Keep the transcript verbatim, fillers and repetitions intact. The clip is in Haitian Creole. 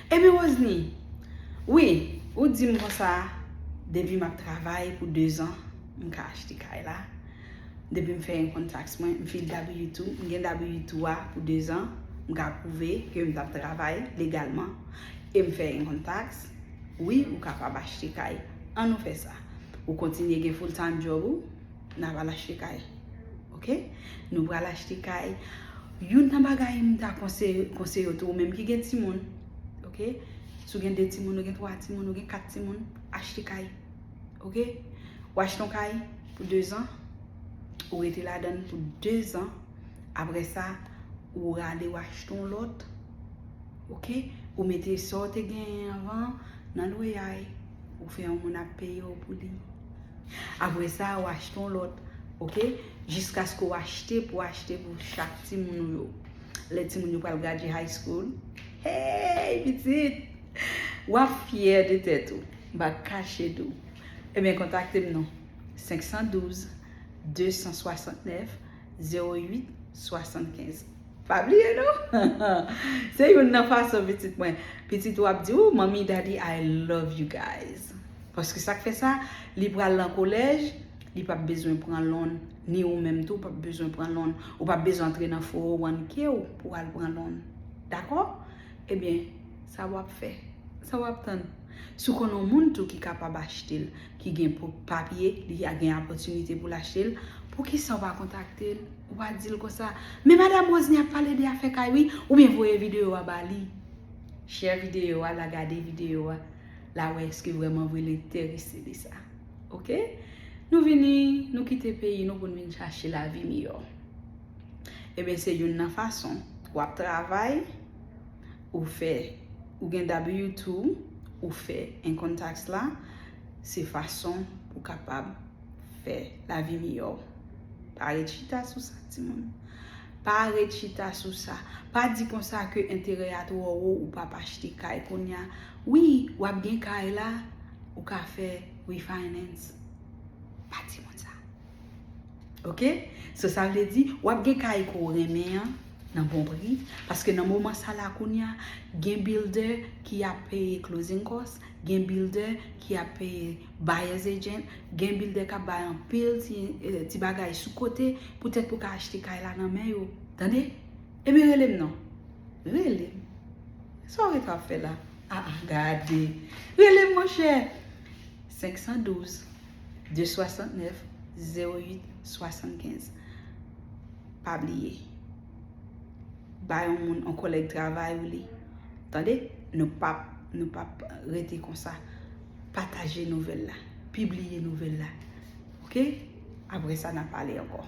Ebyen Rosny, wi, ou di m konsa, depi m ap travay pou dezan, m ka achte kay la. Depi m fè income tax mwen, m fil W two, m gen W two a pou dezan, m ka pwouve ke m t ap travay legalman e m fè income tax, wi, ou kapab achte kay. An nou fè sa. Ou kontinye gen full time job ou, n ap al achte kay. Ok? Nou pral achte kay. Youn nan bagay m ta konseye, konseye w tou, ou menm ki gen timoun. Ok? Si w gen de timoun, ou gen twa timoun, ou gen kat timoun, achte kay. Ok? Ou achte yon kay pou dezan, ou rete ladan l pou dezan. Apre sa, ou rale, ou achte yon lòt. Ok? Ou mete sa w te genyen anvan nan lweyay. Ou fè yon moun ap peye w pou li. Apre sa, ou achte yon lòt. Ok? Jiskaske w achte pou achte pou chak timoun ou yo. Lè timoun yo pral gradye high school. Hey, pitit! W ap fyè de tèt ou. M pa kache di w. Ebyen, kontakte m non. Senk san douz, de san swasannnèf, zewo uit, swasannkenz. Pa bliye non. Se youn nan fason pitit mwen. Pitit ou ap di, "Oh, mommy, daddy, I love you guys." Paske sa k fè sa, li pral nan kolèj, li p ap bezwen pran loan, ni ou menm tou, ou p ap bezwen pran loan. Ou p ap bezwen antre nan four oh one K w pou al pran loan. Dakò? Ebyen, sa w ap fè. Sa w ap tann? Si w konn yon moun tou ki kapab achte l, ki gen po-, papye, li a gen opòtinite pou l achte l, poukisa w pa kontakte l? Ou pa di l konsa, "Men Madam Rosny ap pale de afè kay wi," oubyen voye videyo a ba li. Share videyo a, l a gade videyo a, l a wè èske vrèman vre l enterese de sa. Ok? Nou vini, nou kite peyi nou pou n vin chache lavi miyò. Ebyen, se youn nan fason. W ap travay, ou fè, ou gen W two, ou fè income tax la, se fason pou kapab fè lavi miyò. Pa ret chita sou sa, timoun. Pa ret chita sou sa. Pa di konsa ke enterè a twò wo, ou p ap achte kay kounye a. Wi, w ap gen kay la, ou ka fè refinance. Pa di moun sa. Ok? So, sa vle di, w ap gen kay ke w renmen an nan bon pri. Paske nan moman sa la kounye a, gen builder ki ap peye closing cost, gen builder ki ap peye buyer's agent, gen builder k ap bay anpil ti, eh, ti bagay sou kote, poutèt pou ka achte kay la nan men yo. Tande? Ebyen, rele m non. Rele m. Sa w rete ap fè la? Ah, ah, gade. Rele m, monchè. Senk san douz, de swasannnèf, zewo uit, swasannkenz. Pa bliye. Ba yon moun, yon kòlèg travay ou li. Tande? Nou p ap, nou p ap rete konsa. Pataje nouvèl la. Pibliye nouvèl la. Ok? Apre sa, n a pale ankò.